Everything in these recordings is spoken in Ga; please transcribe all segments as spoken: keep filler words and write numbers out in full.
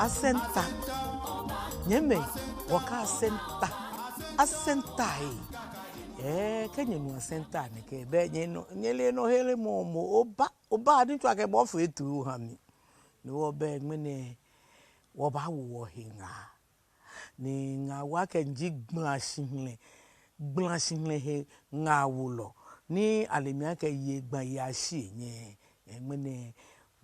Asɛnta. Nyɛmimɛi, wɔkɛɛ asɛnta. Asɛnta ee. Ɛɛ, kɛ nyɛnu asɛnta nɛkɛ, belɛ nyɛnɔ, nyɛle nɔheremɔ momo. Oba, oba ni tswa kɛ bɔ fee tu oha mi. Ni wɔ, belɛ ŋmɛnɛ wɔbaawo wɔhe ŋaa. Ni ŋaawoo akɛ ji gbalashihilɛ, gbalashihilɛ he ŋaawolɔ. Ni ale mi akɛ yei gba yei ashi enyɔ. Ɛɛ, ŋmɛnɛ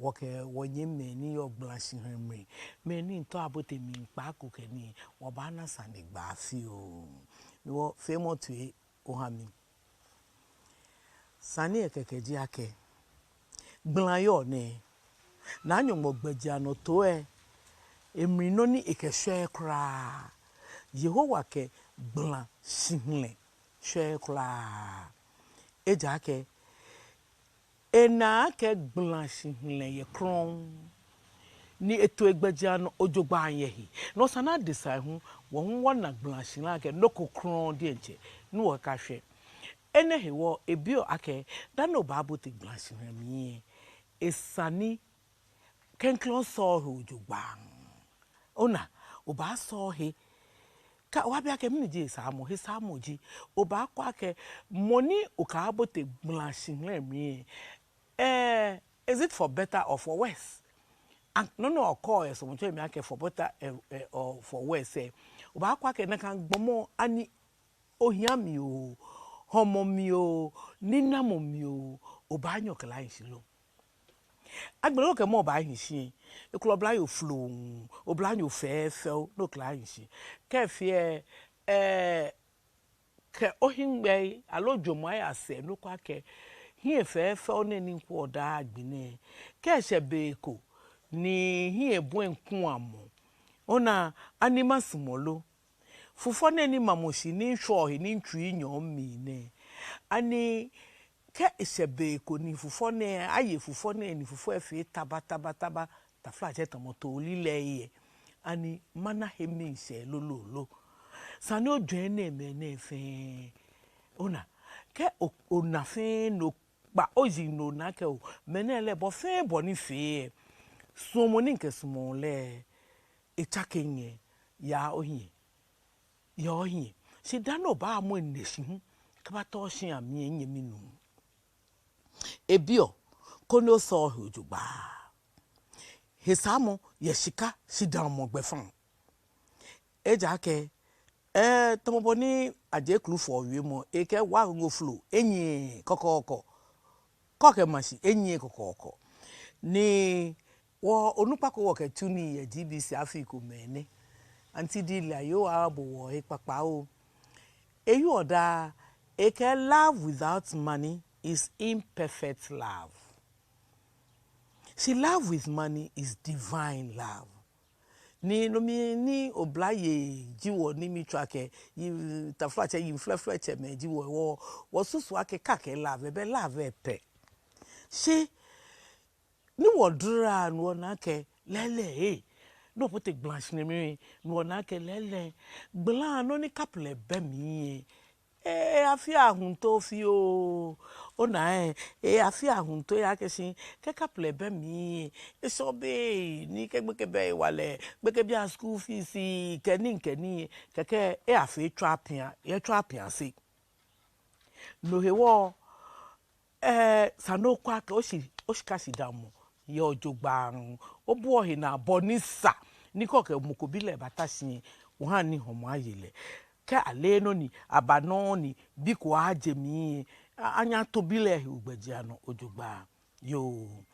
wɔkɛ wɔnyɛmimɛi ni yɔɔ gbalashihilɛ mli, mɛi ni miitao abote mli kpaako kɛ nii, wɔbaana sane gba fioo. Ni wɔfee mɔ tue oha mi. Sane lɛ kɛkɛ ji akɛ, gbala yɔɔ nɛɛ, naa Nyɔŋmɔ gbɛjianɔtoo lɛ, emli nɔ ni ekɛshwɛɛɛ kwraa. Yehowa kɛ gbalashihilɛ shwɛɛɛ kwraa. Ejaakɛ ena akɛ gbalashihilɛ yɛ krɔŋŋ, ni eto egbɛjianɔ ojogbaŋŋ yɛ he. No esa ni adesa hu, wɔ hu wɔna gbalashihilɛ akɛ nɔ ko krɔŋŋ diɛŋtsɛ ni wɔkashwɛ. Enɛ hewɔ ebiɔ akɛ, dani obaabote gbalashihilɛ mli lɛ, esa ni klɛŋklɛŋ osɔ ohe ojogbaŋŋ. Ona, obaasɔ ohe. Kɛ obi akɛ mɛni ji hesaamɔ, hesaamɔ ji, obaakwɛ akɛ mɔ ni okɛbaabote gbalashihilɛ mli lɛ, eh, is it for better or for worse? An-, nɔ ni okɛɔ yɛ sɔlemɔtsu lɛ mli akɛ for better, eh, eh, or for worse lɛ, obaakwɛ akɛ nakai gbɔmɔ, ani ohia mli oo, hɔmɔ mli oo, ninamɔ mli oo, obaanyɛ okɛ lɛ ahi shi lo? Agbɛnɛ okɛ mɔ baahi shi, ekolɛ oblayoo floŋŋ, oblayoo fɛfɛo, ni okɛ lɛ ahi shi. Kɛ efee, eh, kɛ ohiŋmɛi aloo ojwɛŋmɔ aya sɛɛ, ni okwɛ akɛ hiɛ fɛfɛo nɛɛ ni miikwɛ daa gbi nɛɛ, kɛ eshɛ be ko ni hiɛ bɔi miiku amɔ, ona, ani masumɔ lo? Fufɔ nɛɛ ni mamɔ shi ni mishwɛɔ he ni mitsui nyɔɔ mimli nɛɛ, ani kɛ eshɛ be ko ni fufɔ nɛɛ, aye fufɔ nɛɛ ni fufɔ lɛ fee taba, taba, taba, taflatsɛ tamɔ tooli lɛ lɛ, ani mana he miishɛɛ lolo lo? Esa ni ojwɛŋ enɛɛmɛi nɛɛ fɛɛ. Ona, kɛ o-, ona fɛɛ ni okpa oyi ni ona akɛ oo, mɛnɛ lɛ bɔ fɛɛ bɔ ni fee lɛ, suɔmɔ ni mikɛsumɔɔ lɛ, etsake nyɛ, yaa ohiɛ, yaa ohiɛ. Shi dani obaamɔ enɛ shi hu kɛbata oshia mli lɛ, nyɛmi nuu, ebiɔ koni osɔ ohe ojogbaŋŋ. Hesaamɔ yɛ shika shidaamɔ gbɛfaŋ. Ejaakɛ, eh, tamɔ bɔ ni Ajei Klufɔ wiemɔ, ekɛɛ wɔ agogo flo, enyiɛɛɛ kɔkɔɔkɔ. Kɛ okɛma shi, enyiɛɛɛ kɔkɔɔkɔ. Ni wɔ onukpa ko wɔkɛ tsu nii yɛ G B C afii komɛi nɛ. Auntie Delia, Yehowa abo wɔ he kpakpa oo. Eyɔɔ daa, ekɛɛ love without money is imperfect love. Shi love with money is divine love. Ni no mli ni oblayei ji wɔ ni miitsɔɔ akɛ, yi, taflatsɛ, yi flɛflɛtsɛmɛi ji wɔ, wɔ, wɔsusuɔ akɛ kɛ akɛɛ love, belɛ love lɛ pɛ. Shi ni wɔdara ni wɔna akɛ lɛɛlɛŋ, eh, ni obote gbalashihilɛ mli, ni wɔna akɛ lɛɛlɛŋ, gbala nɔ ni kaplɛ bɛ mli lɛ, eh, afeee ahuntoo fioo. Ona, eh, eh, afeee ahuntoo, ejaakɛ shi kɛ kaplɛ bɛ mli lɛ, eshɔ bei ni kɛ gbekɛbii hewalɛ, gbekɛbii a school fees, kɛ nii kɛ nii, kɛkɛ lɛ afee tswa apia, yɛ tswa apia sɛɛ. No hewɔ, eh, esa ni okwɛ akɛ oshi, oshika shidaamɔ yɛ ojogbaŋŋ. Obuɔ ohe naa bɔ ni sa, ni kɛ okɛ mɔ ko bi lɛ bata shi lɛ, ohaa ni hɔmɔ aye lɛ. Kɛ aleee nɔ ni, aba nɔ ni, bi ko aje mli lɛ, a-, anyɛ ato bi lɛ he ogbɛjianɔ ojogbaŋŋ. Yoo,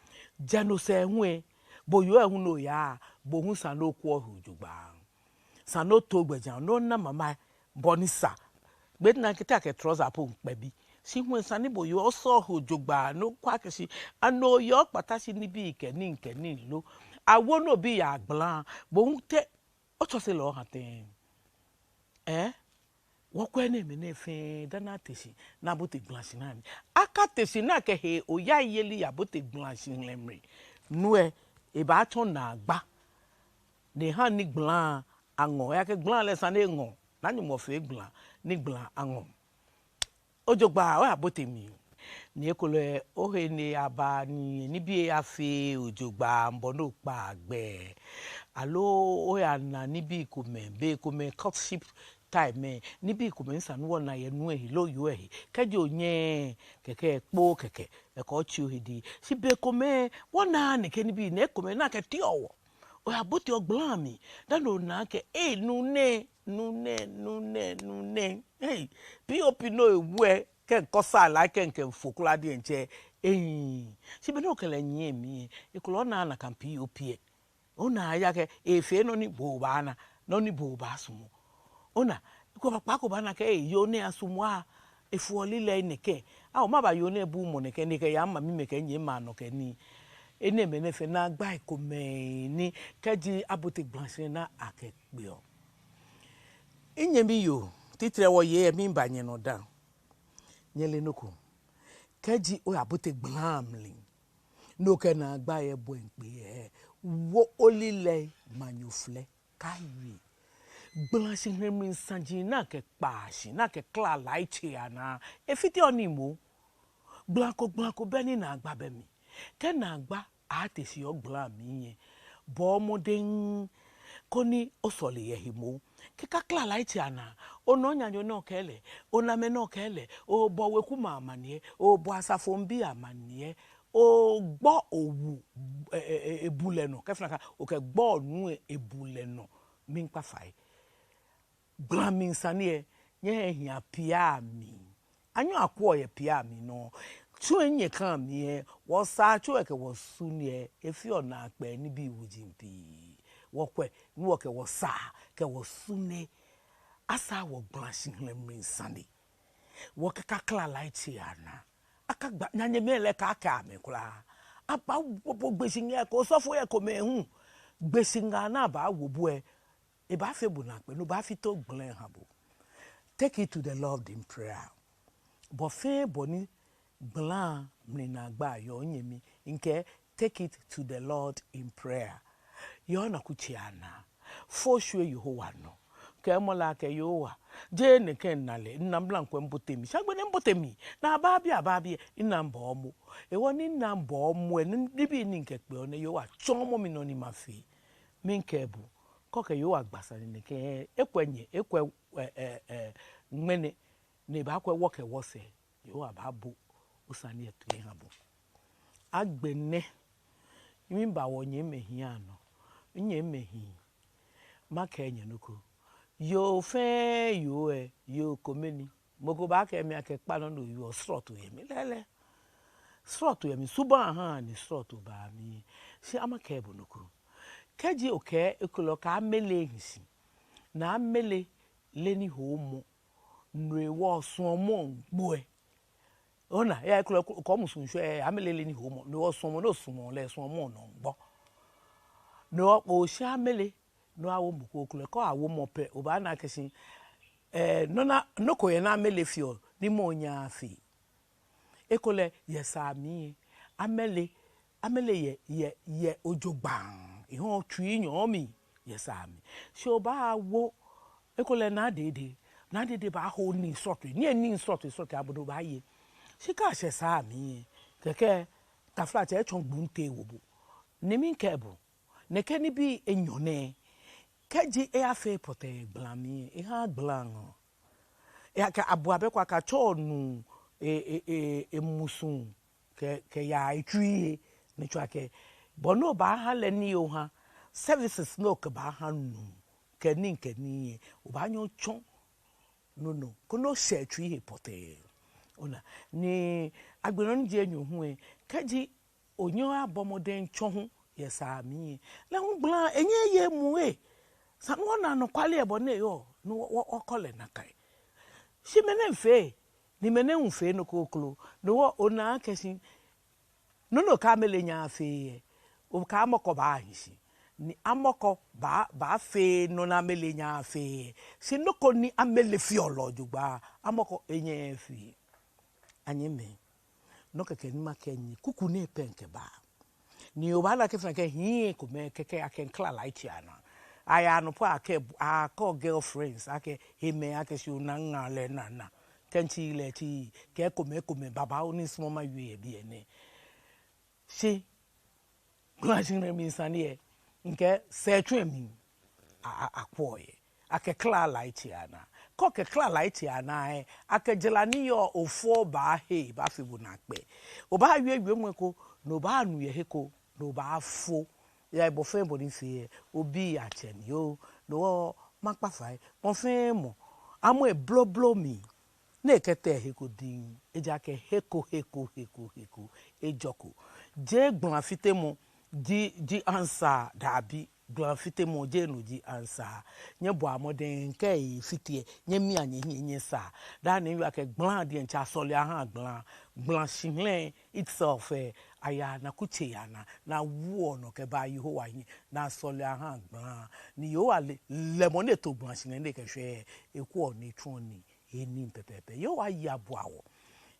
jɛ no sɛɛ hu lɛ, bo yoo lɛ hu ni oyaa, bo hu esa ni okwɛ ohe ojogbaŋŋ. Esa ni oto ogbɛjianɔ, ni ona mama bɔ ni sa. Gbɛ ni akɛɛ akɛ trouser po miikpɛ bi. Shi hu esa ni bo yoo osɔ ohe ojogbaŋŋ, ni okwɛ akɛ shi, ani oyɔɔ kpata shi nibii kɛ nii kɛ nii lo? Awo ni obi yaa gbala, bo hu te otsɔse lɛ oha tɛŋŋ? Eh? Wɔkwɛ enɛɛmɛi nɛɛ fɛɛ dani ate shi ni abote gbalashihilɛ mli. Akate shi ni akɛ hee oyaiyeli yabote gbalashihilɛ mli. No lɛ, ebaatsɔ naagba. Ni eha ni gbala aŋɔɔ, ejaakɛ gbala lɛ esa ni eŋɔ, ni Nyɔŋmɔ fee gbala, ni gbala aŋɔ. Ojogbaŋŋ, oyabote mli. Ni ekolɛ ohe ni aba ni nibii afee ojogbaŋŋ bɔ ni okpaa gbɛ. aloo oyana nibii komɛi, bei komɛi courtship time lɛ, nibii komɛi ni sa ni wɔna yɛ nuu lɛ he loo yoo lɛ he. Kɛji onyɛɛɛ, kɛkɛ kpoo kɛkɛ, ekɛ otsi ohe di. Shi bei komɛi wɔnaaa nɛkɛ nibii nɛɛ, ekomɛi naa kɛteɔ wɔ. Oyaboteɔ gbala mli dani ona akɛ, ei, nuu nɛɛ, nuu nɛɛ, nuu nɛɛ, nuu nɛɛ. Ei, P O P nɔ ewu lɛ, kɛ mikɔ saa lɛ, kɛ mikɛɛ mifo kwraa diɛŋtsɛ. Ei, shi be ni okɛ lɛ nyiɛ mli lɛ, ekolɛ onaaa nakai P O P lɛ. Onaaa akɛ efee nɔ ni bo obaana, nɔ ni bo obaasumɔ. Ona, ekolɛ kpaako obaana akɛ, ei, yoo nɛɛ asumɔ aa, efoɔ lilɛi nɛkɛ. Ao, mɛɛba yoo nɛɛ buuu mɔ nɛkɛ, nɛkɛ yaa mami mɛi kɛ nyɛ maa nɔ kɛ nii. Enɛɛmɛi nɛɛ fɛɛ naagbai komɛi ni kɛji abote gbalashihilɛ naa akɛkpeɔ. Minyɛmi yoo, titri wɔ yei lɛ, miiba nyɛnɔ dã. Nyɛle nɔ ko. Kɛji oyabote gbala mli, ni okɛ naagba lɛ bɔi kpee lɛ, wo olilɛi manyoflɛ. Kaawie. Gbalashihilɛ mli saji ni akɛkpaa shi, ni akɛkla lai tse anaa, efiteɔ nii moŋ. Gbala ko gbala ko bɛ ni naagba bɛ mli. Kɛ naagba ate shi yɛ ogbala mli lɛ, bɔɔ mɔdɛŋ koni osɔle yɛ he moŋ. Kɛ okakla lai tse anaa, ona onaanyo ni okɛɛ lɛ, ona mɛi ni okɛɛ lɛ, obɔ wekumɛi amaniɛ, obɔ asafoŋbii amaniɛ, ogbɔ owu, e, e, e, ebulɛ nɔ, kɛ fɛɛ nakai, okɛgbɔ onuu lɛ ebulɛ nɔ, miikpa fai. Gbala mli sane lɛ, nyɛhia pia mli. Anyɛɔ akwɛɔ yɛ pia mli nɔ. Tsu lɛ nyɛkã mli lɛ, wɔsaa tsu lɛ kɛ wɔsu nɛɛ, efeɔ naakpɛɛ nibii wuji pii. Wɔkwɛ, ni wɔkɛ wɔsaa, kɛ wɔsu nɛɛ, asaa wɔ gbalashihilɛ mli sane. Wɔkakla lai tse anaa. Akagba, nanemɛi lɛ kaakɛɛ amɛ kwraa. Abaawo bo gbee shi ŋaa ko, osɔfo lɛ ekomɛi hu. Gbee shi ŋaa ni abaawo bo lɛ, ebaafee bo naakpɛɛ, no baafite gbala lɛ aha bo. Take it to the Lord in prayer. Bɔ fɛɛ bɔ ni gbala mli naagba yɔɔ, minyɛmi, mikɛɛ take it to the Lord in prayer. Yɛ onakutsei anaa. Fo oshwie Yehowa nɔ. Kɛɛmɔ lɛ akɛ Yehowa, jeee nɛkɛ mina lɛ, mina mla ŋkwɛ mibote mli. Shi agbɛnɛ mibote mli. Ni abaabi, abaabi, mina mibɔɔ mɔ. Hewɔ ni mina mibɔɔ mɔ lɛ, ni, nibii ni mikɛkpeɔ nɛɛ, Yehowa tsɔɔmɔ mi nɔ ni mafee. Miikɛɛ bo, kɛ okɛ Yehowa gba sane nɛkɛ, ekwɛ nyɛ, ekwɛ, ɛ, ɛ, ɛ, ŋmɛnɛ, ni ebaakwɛ wɔ kɛ wɔsɛɛ, Yehowa baabo osane lɛ toi aha bo. Agbɛnɛ, miiba wɔnyɛmimɛi hii anɔ, minyɛmimɛi hii, makɛɛ nyɛ nɔ ko. Yoo fɛɛ yoo lɛ, yoo kome ni. Mɔ ko baakɛɛ mi akɛ kpa nɔ nɔ yoo, srɔto yɛ mli lɛɛlɛŋ. Srɔto yɛ mli, subaŋ ha ni srɔto baa mli. Shi ama kɛɛ bo nɔ ko. Kɛji okɛ ekolɛ okɛ amele hi shi, ni amele leee nihoomɔ, no hewɔ osuɔmɔ miigbo lɛ. Ona, ekolɛ okɛ omusuŋshɔ lɛ, amele leee nihoomɔ, no hewɔ osuɔmɔ ni osumɔɔ lɛ, osuɔmɔ nɔ miigbo. No hewɔ oshi amele ni oyawo mɔ ko, ekolɛ kɛ oyawo mɔ pɛ, obaana akɛ shi, eh, nɔ ni, nɔ ko yɛ ni amele feɔ ni mɔ lɛ nyɛɛɛ afee. Ekolɛ yɛ saa mli lɛ, amele, amele yɛ, yɛ, yɛ jogbaŋŋ, ehɔɔ otsui nyɔɔ mli yɛ saa mli. Shi obaawo, ekolɛ naa dede, naa dede baaho nii srɔtoi, nii, nii srɔtoi srɔtoi abɔ ni obaaye. Shi kɛ ashɛ saa mli lɛ, kɛkɛ taflatsɛ etsɔ gbuŋte ewo bo. Ni miikɛɛ bo, nɛkɛ nibii enyɔ nɛɛ, kɛji eyafee pɔtɛɛ yɛ gbala mli lɛ, ehaaa gbala lɛ ŋɔɔ. Eya kɛ abu abɛ ko akatsɔ nuu, e, e, e, emusuŋ kɛ, kɛya etsui he, ni tsɔɔ akɛ bɔ ni obaaha lɛ ni oha, services ni okɛbaaha nuu, kɛ nii kɛ nii lɛ, obaanyɛ otsɔ nɔ nɔ, koni oshɛ etsui he pɔtɛɛ. Ona, ni agbɛnɛ nɔ ni ji enyɔ hu lɛ, kɛji onyɛɛɛ obɔ mɔdɛŋ otsɔ hu yɛ saa mli lɛ, lɛ hu gbala lɛ enyɛɛɛ eye emuu lɛ. Esa ni wɔna anɔkwale lɛ bɔ ni eyɔɔ, ni wɔ, wɔ, wɔkɔ lɛ nakai. Shi mɛni efee, ni mɛni hu fee nɔ ko kroko, no hewɔ ona akɛ shi nɔ ni okɛɛ amele nyɛɛɛ afee lɛ, okɛɛ amɔkɔ baahi shi. Ni amɔkɔ baa, baafee nɔ ni amele nyɛɛɛ afee lɛ. Shi nɔ ko ni amele feɔ lɛ jogbaŋŋ, amɔkɔ enyɛɛɛ efee. Anyɛmimɛi, nɔ kɛkɛ ni makɛɛ nyɛ, kuku nɛɛ pɛ mikɛba. Ni obaana akɛ fɛɛ kɛ hii komɛi kɛkɛ akɛ mikla lai tse anaa. Aya nɔ po akɛ, akɔ girlfriends, akɛ hemɛi, akɛ shi ona ŋa lɛ nana. Kɛ mitsi lɛ tsi, kɛ ekomɛi, ekomɛi babaoo ni misumɔɔɔ mawie yɛ biɛ nɛɛ. Shi gbalashihilɛ mli sane lɛ, mikɛɛ sɛɛ etsu lɛ mli, a, a, akwɛɔ yɛ. Akɛ kla lɛ etsɛ anaa. Kɛ okɛ kla lɛ etsɛ anaa lɛ, akɛ jara ni yɔɔ ofɔ baahe, baafee bo naakpɛɛ. Obaawie wiemɔ ko, ni obaanu yɛ he ko, ni obaafo. Yɛ bɔ fɛɛ bɔ ni fee lɛ, obi atsɛ ni oo, no hewɔ makpa fai, mɔ fɛɛ mɔ, amɔ eblɔblɔ mli, ni ekɛtee he ko diŋŋ, ejaakɛ he ko, he ko, he ko, he ko, ejɔko. Jeee gbalafitemɔ ji, ji answer, dabi, gbalafitemɔ jeee no ji answer. Nyɛbɔa mɔdɛŋ kɛ efite lɛ, nyɛmia nyɛhiɛ nyɛsaa. Daa nɛɛ miyɔɔ akɛ gbala diɛŋtsɛ asɔlea ahaa gbala, gbala shihilɛ itself lɛ, ayaa nakutsei anaa, ni awoɔ nɔ kɛbaa Yehowa hiɛ, ni asɔlea ahaa gbala. Ni Yehowa lɛ, lɛ mɔ ni eto gbala shihilɛ ni ekɛshwɛ lɛ, ekwɛɔ ni etsuɔ nii, ehe nii pɛpɛɛpɛ. Yehowa ayi abua wɔ,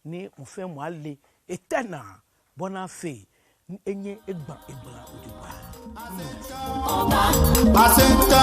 ni mɔ fɛɛ mɔ ale etɛ naa, bɔ ni afee ni enyɛ egbala, egbala jogbaŋŋ. Asɛnta,